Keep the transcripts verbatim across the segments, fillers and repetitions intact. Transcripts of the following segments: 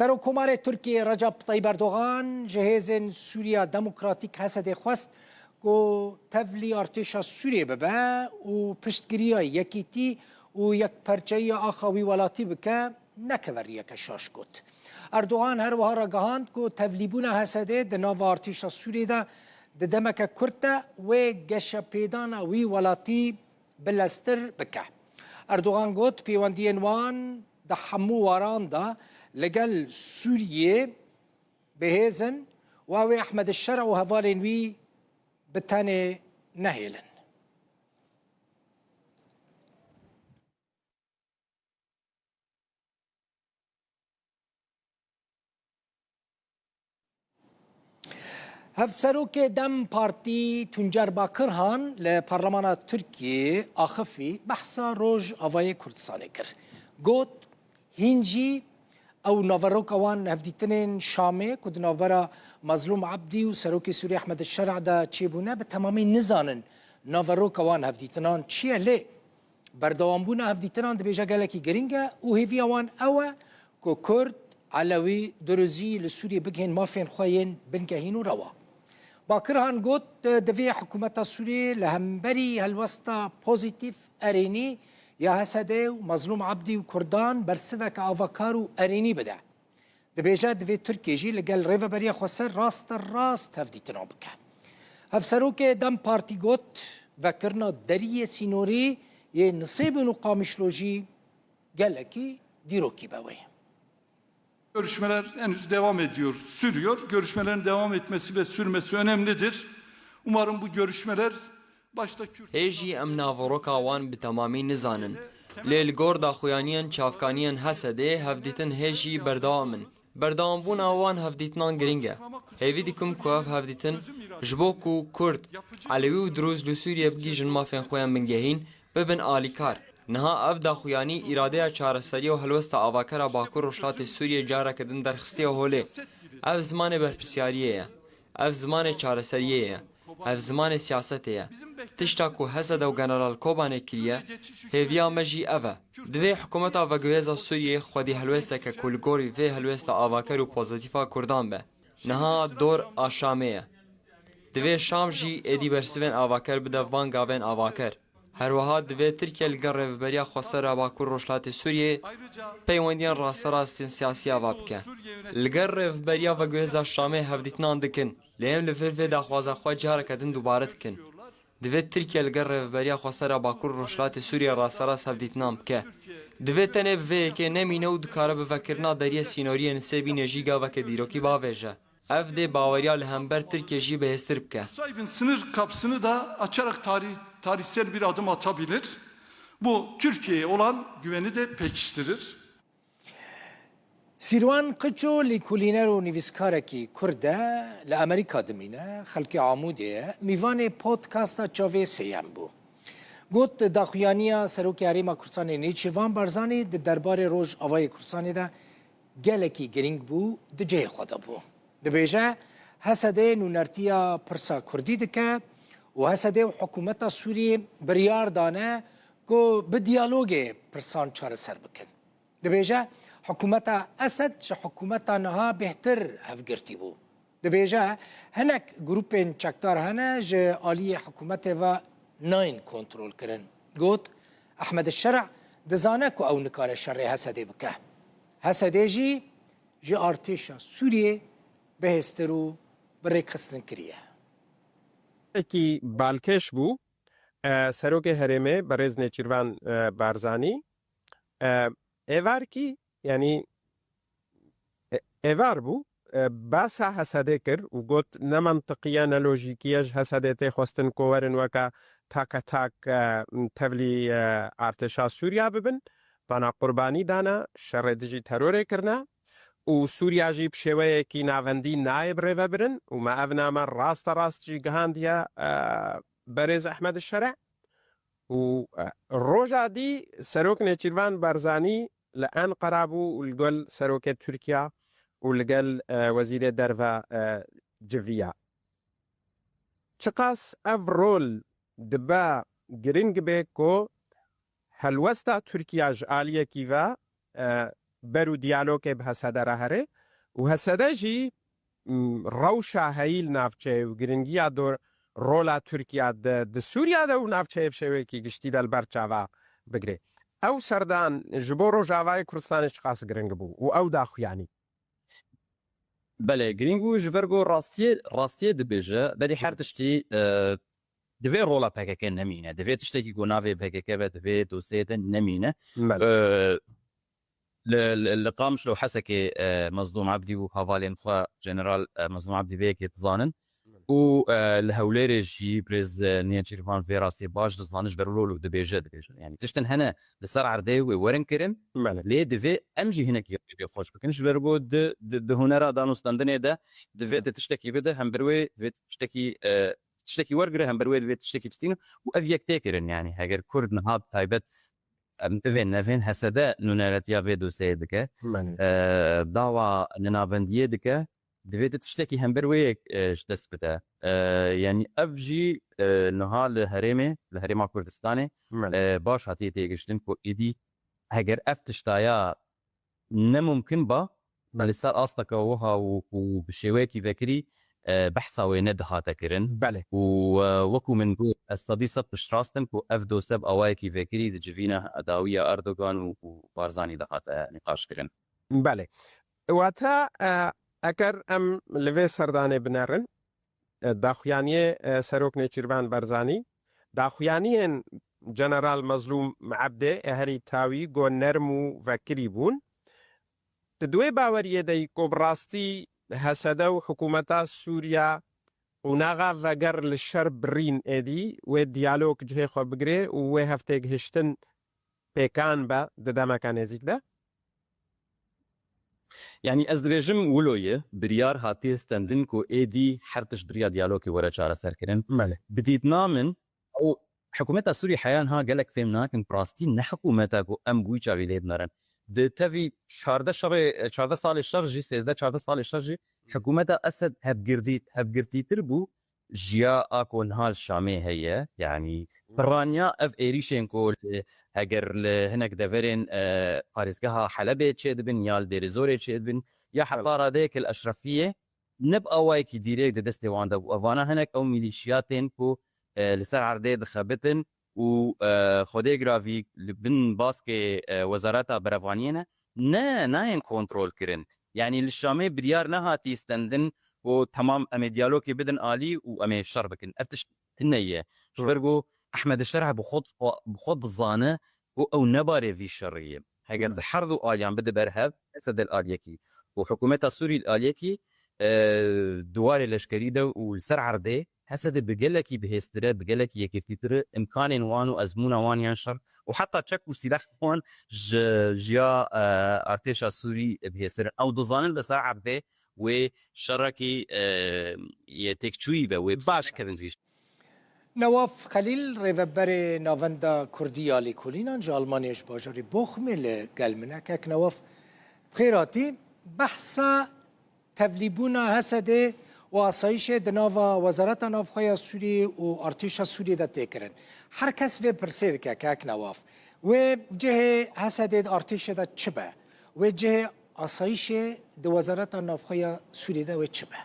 Serokkomarê Tirkiyê Recep Tayyip Erdogan ji Hêzên Sûriya Demokratîk, H S D'ê, xwest ku tevlî artêşa Sûriyê bibe û piştgiriya yekîtî û yekperçeyiya axa wî welatî bike, nekeve riyeke şaş, got. Erdogan her wiha ragihand ku tevlîbûna H S D'ê di nava artêşa Sûriyê de di demeke kurt de wê geşepêdana wî welatî bileztir bike. Erdogan got, pêwendiyên wan di hemû waran de li gel Sûriyê bi hêz in û ew ê Ehmed Şer û hevalên wî bi tenê nehêlin. Hevserokê DEM Partî Tuncer Bakirhan li Parlemana Tirkiyê axifî behsa Rojavayê Kurdistanê kir. Got, hîn jî ew naveroka wan hevdîtinên Şamê ku di navbera Mazlûm Ebdî û Serokê Sûriyê Ehmed Şer'a de çêbûne bi temamî nizanin naveroka wan hevdîtinan çi ye, lê berdewambûna hevdîtinan dibêje gelekî girîng e û hêviya wan ew e ku Kurd, Elewî, Duruzî li Sûriyê bigihên mafên xwe yên bingehîn û rewa. Bakirhan got, divê hikûmeta Sûriyê li hemberî helwesta pozîtîf, erênî ya H S D û Mazlûm Ebdî û Kurdan bersiveke avakar û erênî bide. Dibêje, divê Tirkiye jî li gel Rêveberiya Xweser rasterast hevdîtina bike. Hevserokê DEM Partî got, vekirina deriyê sînorî yê Nisêbîn û Qamişlo jî gelekî dîrokî be wê. Görüşmeler henüz devam ediyor, sürüyor. Görüşmelerin devam etmesi ve sürmesi önemlidir. Umarım bu görüşmeler başta Kürt Hê jî em naveroka wan bi temamî nizanin. Lê li gor daxuyaniyên çavkaniyên H S D'ê hevdîtin hê jî berdewam in. Berdewambûna wan hevdîtinan girîng e. Hêvî dikim ku ev hevdîtin ji bo ku Kurd, Elewî û Dirûz li Sûriyê bigihîjin mafên xwe yên bingehîn, bibin alîkar. Niha ev daxuyanî îradeya çareseriya û helwesta avakera Bakur Rojhilatê Sûriyê careke din derxistiye holê. Ev zimanê berpirsyariyê ye. Ev zimanê çareseriyê ye. Ev zimanê siyasetê ye. Tişta ku H S D û General Kobanê kiriye, hêviya me jî ev e. Divê hikûmeta veguhêza Sûriyê xwedî helwêsteke ku li gorî vê helwêsta avaker û pozîtîfa Kurdan be. Niha dor a Şamê ye. Divê Şam jî êdî bersivên avaker bide van gavên avaker. Her wiha divê Tirkiye li gel Rêveberiya Xweser a Bakur Rojhilatê Sûriyê peywendiyên rasterast yên siyasî ava bike. Li gel Rêveberiya Veguhêza Şamê hevdîtinan dikin, lê em li vir vê daxwaza xwe careke din dubare dikin. Divê Tirkiye li gel Rêveberiya Xweser a Bakur Rojhilatê Sûriyê rasterast hevdîtinan bike. Divê tenê bi vê yekê nemîne û dikare bi vekirina deriyê sînorî yê Nisêbînê jî gaveke dîrokî bavêje. Ev dê baweriya li hember Tirkiyê jî bihêztir bike. Nusaybin sınır kapısını da açarak tarih, tarihsel bir adım atabilir. Bu Türkiye'ye olan güveni de pekiştirir. Sîrwan Qiço lîkolîner û nivîskarekî Kurd e, li Amerîka dimîne, xelkê Amûdê ye, mîvanê podkasta Çavê Sêyem bû. Got, daxuyaniya Serokê Herêma Kurdistanê Nêçîrvan Barzanî di derbarê Rojavayê Kurdistanê de gelekî girîng bû, di cihê xwe de bû. Dibêje, H S D nûnertiya pirsa Kurdî dike û H S D û hikûmeta Sûriyê biryar dane ku bi diyalogê pirsan çareser bikin. Dibêje, hikûmeta Esed ji hikûmeta niha bêhtir hevgirtî bû. Dibêje, hinek grûpên çekdar hene ji aliyê hikûmetê ve nayên kontrolkirin. Got, Ehmed Şer'a dizane ku ew nikare şerê H S D'ê bike. H S D jî ji artêşa Sûriyê bihêztir û bi rêkxistin kiriye. Ekî balkêş bû, e, Serokê Herêmê Berêz Nêçîrvan, e, Barzanî, e, êvarkî, yanî, e, êvar bû, e, basa H S D'ê kir û got, ne mentiqî ye, ne lojîkî ye ji H S D'ê tê xwestin ku werin weke take tak, e, tevlî, e, artêşa Sûriya bibin. Vana qurbanî dana, şerê dijî terorê kirine û Sûriya jî bi şêweyekî navendî nayê birêvebirin û me ev name rasterast jî gihandiye, e, Berêz Ehmed Şer'a. Û, e, roja dî Serok Nêçîrvan Barzanî li Enqera bû û li gel Serokê Tirkiya û li gel, e, Wezîrê Derve, e, civiya. Çiqas ev rol dibe giring bê ku helwesta Tirkiya ji aliyekî ve, e, ber û diyalogê bi H S D re here û H S D jî, m, rewşa heyî li navçeyê û giringiya dor-, rola Tirkiye di, di Sûriye de û navçeyê bi şêweyekî giştî de li ber çava bigire. Ew serdan ji bo Rojavayê Kurdistanê çiqas giring bû û ew daxuyanî? Belê, girîng bû, ji ber ku rastiyê, rastiyê dibêje, berî her tiştî, e, divê rola P K K nemîne. Divê tiştekî ku navê P K K be, divê dosyeyê de nemîne. Belê. E, li, li, li Qamişlo Hesekê, e, Mezlûm Ebdî û hevalên xwe General, e, Mezlûm Ebdî vê yekê dizanin. Û, e, li Hewlêrê jî birêz, e, Nêçîrvan vê rastiyê baş dizanin, ji ber wilo dibêje, dibêje. Yani tiştin hene li ser erdê wê werin kirin, Belê. Lê divê em jî hinekî rêvê xweş bikin. Ji ber ku di, di, di hunera danûstendinê de divê tu tiştekî bide, hember wê divê tiştekî, e, tiştekî wergire, hember wê divê tiştekî bistîne û ev yek tê kirin. Yani heger Kurd niha bi taybet, em bivên nevên H S D nûneretiya vê dosyeyê dike, Belê. E, dawa ninavendiyê dike, divê tu tiştekî hember wê yek, e, ji dest bide. E, yanî ev jî, e, niha li herêmê, li herêma Kurdistanê, Belê. E, baş hatiye têgiştin ku êdî heger ev tiştaya ne mumkin ba, Belê. Li ser asteke wiha û, û bi şêweyekî vekirî, e, behsa wê nedihate kirin. Belê. Û, e, wekû min got, ez sedî sed piştrast im ku ev dosye bi awayekî vekirî di civîna dawiya Erdogan û, û Barzanî de hate nîqaş kirin. Belê. Wate, e, eger em li vê serdanê binerin, e, daxuyaniyê, e, Serok Nêçîrvan Barzanî, daxuyaniyên General Mezlûm Ebdê, e, herî tawî go nerm û vekirî bûn. Tu di wê baweriyê de yî ku bi rastî H S D û hikûmeta Sûriye qonaxa veger li şer birîn êdî, wê diyalog cihê xwe bigire û wê hevtêgihiştin pêkan be di demeke nêzîk de? Yanî ez dibêjim wilo ye, biryar hatiye stendin ku êdî her tişt bi riya diyalogê were çareserkirin. Belê. Bi dîtina min, ew hikûmeta Sûrî heya niha gelek fêm nakin, bi rastî ne hikûmeta ku em bi wî çavî lê dinerin. Di tevî çardeh şerê, çardeh salê şer jî, sêzdeh çardeh salê şer jî, hikûmeta Esed hevgirtî-, hevgirtîtir bû ji ya a ku niha li Şamê heye. Yanî piraniya ev êrîşên ku li, heger li hinek deverên, e, parêzgeha Helebê çêdibin ya li Dêrê Zorê çêdibin ya heta radeyekê li Eşrefiyê ne bi awayekî dîrêk di destê wan de bû. Evana hinek ew mîlîşiyatên ku, e, li ser erdê dixebitin û, e, xwedê giravî li bin baskê, e, Wezareta Berevaniyê ne, ne, nayên kontrol kirin. Yanî li Şamê biryar nehatî stendin ku temam em ê diyalogê bidin alî û em ê şer bikin. Ev tişt tune ye. Ji ber ku Ehmed Şerh bi xwe, bi xwe dizane ku ew nebarê vî şerî ye. Heger di her du aliyan bide ber hev, Esed li aliyekî û hikûmeta Sûrî li aliyekî, e, di warê leşkerî de û li ser erdê, H S D bi gelekî bihêztir e, bi gelekî yekîtîtir e, imkanên wan û ezmûna wan yên şer û heta çek û sîleh wan ji, ji ya, e, artêşa Sûrî bihêztir in. Ew dizanin li ser erdê wê şerekî, e, yê têkçûyî be, wê baş kevin vî. Newaf Xelîl, rêveberê Navenda Kurdî ya Lêkolînan ji Almanyayê ji bajarê Boxmê li gel min e. Kek Newaf, bi xêr hatî. Behsa tevlîbûna H S D û asayîşê di nava Wezareta Navxwe ya Sûriyê û artêşa Sûriyê de tê kirin. Her kes vê pirsê dike, kek Newaf. Wê cihê H S D di artêşê de çi be? Wê cihê asayîşê di Wezareta Navxwe ya Sûriyê de wê çi be?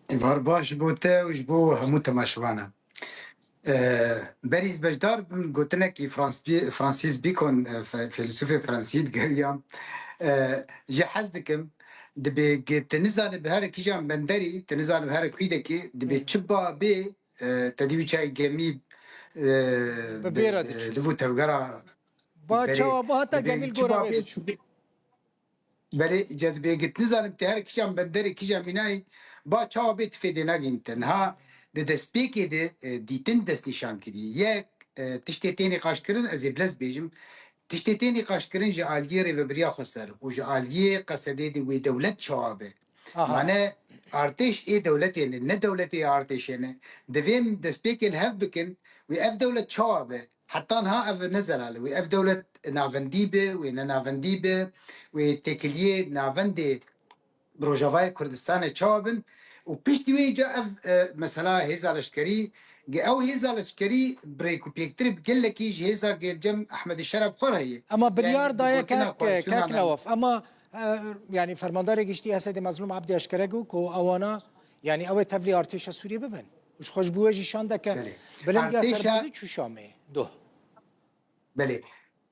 Êvar baş ji bo te û ji bo hemû temaşevanan. Ee, berî ez beşdar bim gotinekî Frans Bi-, Francis Bacon, e, fe-, feylesûfê Fransî digeriyam. Ee, ji hez dikim, dibê ge-, tu nizane bi her kîjan benderî, tu nizane bi her kûdekî, dibê çi ba bê, e, te dî wî çay gemî, e, bi bêra diçû. Li vû tevgera. Ba çawa ba heta gemî li gora wê diçû. Belê, ca dibê git nizanim te her kîjan benderê kîjan mînayî ba çawa bê tu fêdê nagîn te. Niha di destpêkê de, e, dîtin destnîşan kirî. Yek, e, tiştê tê nîqaşkirin, ez ê bilez bêjim. Tiştê tê nîqaşkirin ji aliyê rêvebiriya xweser û ji aliyê Qesedê de wê dewlet çawa be. Mane artêş ê dewletê ne, ne dewletê ê artêşê ne. Divê em destpêkê li hev bikin, wê ev dewlet çawa be. Heta niha ev ne zelal e. Wê ev dewlet navendî be, wê ne navendî be, wê têkiliyê navendê Rojavayê Kurdistanê çawa bin û piştî wê îca ev, e, mesela hêza leşkerî Ge ew hêza leşkerî bi rêkûpêktir bi gelekî ji hêza ge cem Ehmedê Şera bi xwe re heye. Ema biryar daye kek, kek Newaf. Ema, e, yani fermandarê giştî Esedê Mezlûm Ebdî eşkere got ku ewana, yani ew ê tevlî artêşa Sûriyê bibin. Û ji xwe ji bo wê jî şandeke bilind ya serbazî çû Şamê. Doh. Belê.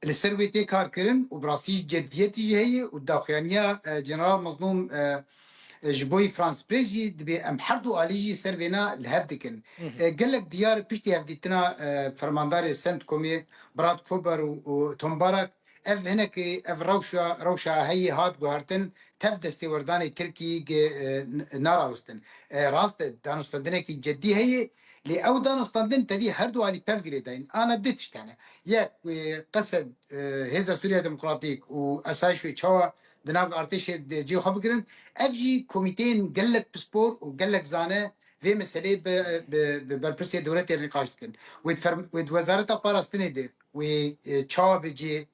Li ser wê tê kar kirin û bi rastî jî cediyetî jî heye û daxuyaniya, e, General Mazlûm, e, e, ji bo yî France Press jî dibê em her du alî jî ser vêna li hev dikin. E, gelek diyar piştî hevdîtina, e, fermandarê Centcomê Brad Kober û, û Tom Barak ev hinekî, ev rewşa, rewşa heyî hat guhertin tev destêwerdanê Tirkî gi-, e, n-, narawestin. E, rast e, danûstandinekî cedî heye, lê ew danûstandin tevî her du alî pev girêdayîn. Ana du tişt hene. Yek, wê Qesed, e, Hêza Sûriya Demokratîk û esayîş wê çawa di nav artêşê de cihê xwe bigirin. Ev jî komîteyên gelek pispor û gelek zane vê meseleyê bi, bi, bi berpirsê dewletê nîqaş dikin. Wê di ferm-, wê di Wezareta Parastinê de wê, e, çawa bi cê,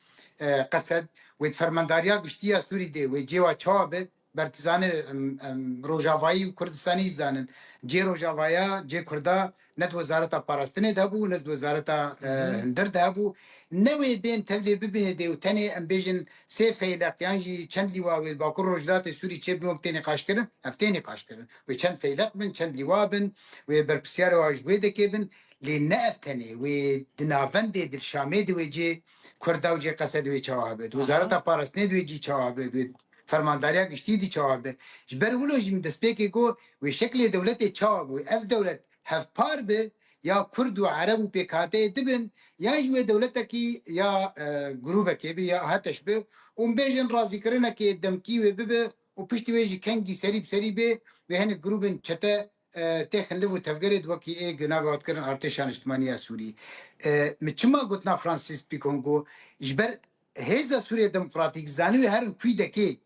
e, Qesed, wê di Fermandariya Giştî ya Sûrî de wê cê wa çawa bi, bertizane, em, em, Rojavayî û Kurdistanî zanin. Cê Rojavaya, cê Kurda ne di Wezareta Parastinê de hebû, ne di Wezareta, e, Hı hı. Hundir de hebû. Ne wê bên tevlê bibêne dê û tenê em bêjin sê feyleq yan jî çend lîwa wê li Bakur Rojhilatê Sûrî çêbin wek tê nîqaşkirin, ev tê nîqaşkirin. Wê çend feyleq bin, çend lîwa bin, wê berpirsiyarê wa ji wê dekê bin. Lê ne ev tenê, wê di navendê di Şamê di wê cê Kurda û cê Qesedê wê çawa hebe, di Aha. Wezareta Parastinê di wê cî çawa hebe, di Fermandariya Giştî dî çawa hebe. Ji ber wilo jî min destpêkê got, wê şeklê dewletê çawa bû, ev dewlet hevpar bi, ya Kurd û Ereb û pêkhateyê dibin, yan jî wê dewletekî ya, e, grûbekê bi, ya HTŞ bi, û em bêjin razîkirinekê demkî wê bibe û piştî wê jî kengî serî bi serî bê, wê hinek grûbên çete, e, têxin liv û tevgerê di wekî ê gi navê hatkirin artêşa niştimanî ya Sûrî. E, min çima gotina Francis Picon got, ji ber Hêza Sûriya Demokratîk zanî wê herin kûy dekê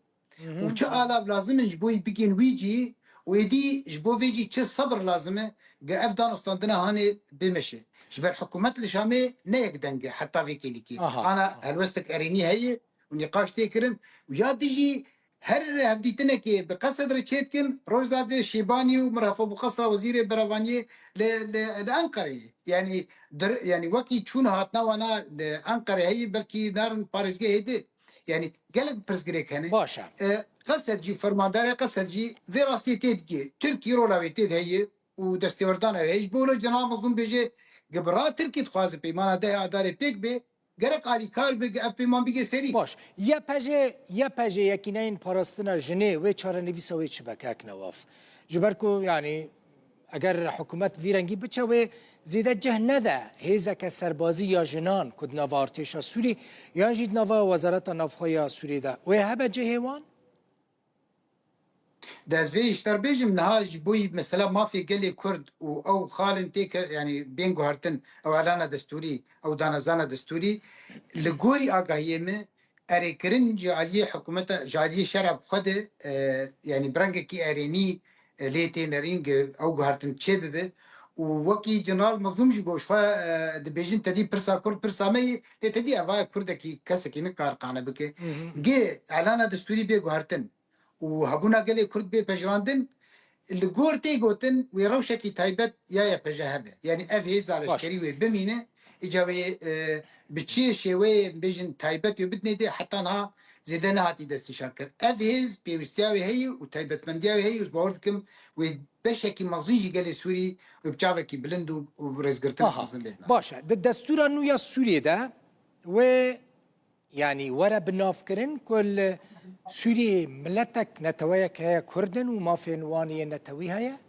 Hı hı. Û çi alav lazim in ji bo yî bigên wî cî û êdî ji bo vê jî çi sebir lazim e, ge ev danûstandina hanê bimeşe. Ji ber hikûmet li Şamê ne yek deng e heta vê kêlîkê. Aha, Ana aha. Helwestek erênî heye û nîqaş tê kirin û ya dî jî her hevdîtinekê bi Qesed re çêdikin, Rojzadê Şêbanî û Mirhef Ebû Qesra wezîrê berevaniyê li, li, li Enqereyê. Yanî dir, yanî wekî çûn hatna wana li Enqerê heyî belkî narin parêzgehê di. Yanî gelek pirsgirêk hene. Baş e. E, Qesed jî, fermandarê Qesed jî vê rastiyê tê digê. Tirkî rola wê tê de heye û destêwerdana wê heye. Ji bo wilo Cenab Mezlûm bêje, ge bi ra Tirkî dixwaze peymana dehê Adarê pêk bê, gerek alîkar bi, ge ev peyman bigê serî. Baş. Y P J, Y P J Yekîneyên Parastina Jinê wê çarenivîsa wê çi be kek Newaf? Ji ber ku, yanî, eger hikûmet vî rengî biçe, wê zêde cih nede hêzeke serbazî ya jinan ku di nava artêşa Sûrî yan jî di nava Wezareta Navxwe ya Sûrî de wê hebe cihê wan? De ez vê ji te re bêjim, niha ji bo yî mesela mafê gelê Kurd û ew xalên têke, yanî bên guhertin, ew elana destûrî, ew danezana destûrî, li gorî agahiyê me, erêkirin ji aliyê hikûmeta, ji aliyê şera bi xwe de, e, yanî bi rengekî erênî, e, lê tê nerîn, ge ew guhertin çê bibe. Û wekî General Mezlûm jî got, ji xwe, e, dibêjin tedî pirsa Kurd pirsa me ye, lê tedî evaya Kurdekî kesekî nikar qane bike. Hı hı. Ge elana destûrî bê guhertin û hebûna gelê Kurd bê pejirandin, li gor tê gotin wê rewşekî taybet ya Y P J hebe. Yanî ev hêza Baş. Leşkerî wê bimîne, îca wê, e, bi çi şêweyê bêjin taybet wê bidinê dê heta niha zêde nehatî destnîşan kir. Ev hêz pêwîstiya wê heye û taybetmendiya wê heye û ez bawer dikim wê beşekî mezin jî gelê Sûrî wê bi çavekî bilind û, û rêzgirtin Aha. Mezin lê bina. Baş e. Di destûra nû ya Sûriyê de wê Yanî were binavkirin ku li Sûriyê miletek, neteweyek heye Kurd in û mafên wan yên netewî heye?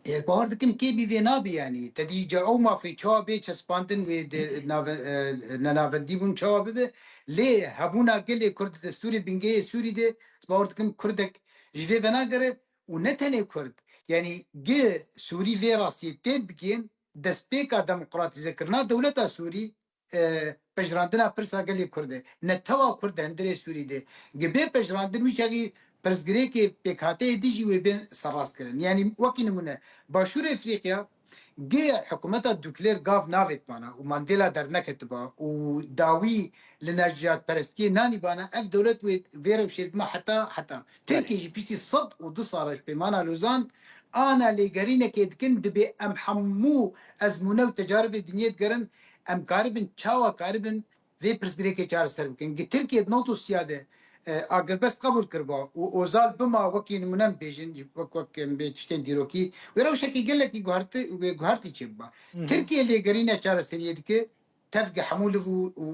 Ê, bawer dikim kê bî vê nabî yanî. Te dî ca ew mafê çawa bê çespandin wê di nave-, e, nenavendî bûn çawa bibe. Lê hebûna gelê Kurd di destûrê bingehê Sûrî de, ez bawer dikim Kurdek ji vê venagere û ne tenê Kurd. Yanî gi Sûrî vê rastiyê tê bigên, destpêka demokratîzekirina dewleta Sûrî, e, pejirandina pirsa gelê Kurd e. Netewa Kurd di hundirê Sûrî de. Gi bê pejirandin wî çaxî pirsgirêkê pêkhateyê dijî wê bên serrastkirin. Yanî wekî nimûne, Başûrê Efrîqya gi hikûmeta Duklêr gav navêt mana û Mandela derneketiba û dawî li neciyatperestiyê nanîbana, ev dewlet wê vê rewşê dima heta, heta. Tirkiye jî piştî sed û du sala ji Peymana Lozan ana lêgerînekê dikin, dibê em hemû ezmûne û tecaribê dinyê digerin, em karibin, çawa karibin vê pirsgirêkê çareser bikin. Gi Tirkiye di nod û sîya de, e, agirbest qebûl kiriba û Ozal bima wekî nimûne em bêjin, wek, wek em bê tiştên dîrokî, wê rewşekî gelekî guherti-, wê guhertî çêbiba. Tirkiye lêgerîne çareseriyê dike, tevge hemû liv û, û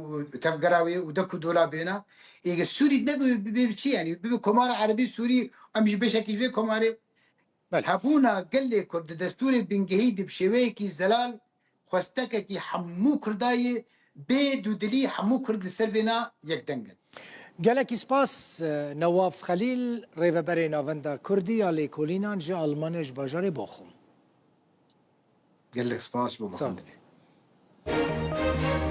tevgera wê û dek û dola bêna. Êge Sûrî nebe bibe çi, yanî bibe Komara Erebî Sûrî, em ji beşekî ji vê komarê. Belê. Hebûna gelê Kurd di destûrê bingehî de bi şêweyekî zelal xwestekekî hemû Kurda ye, bê dûdilî hemû Kurd li ser vêna yekdeng in. Gelekî spas, e, Newaf Xelîl, rêveberê Navenda Kurdî ya Lêkolînan ji Almanya ji bajarê Bochum. Gelek spas bo Sağ ol. Muhammed.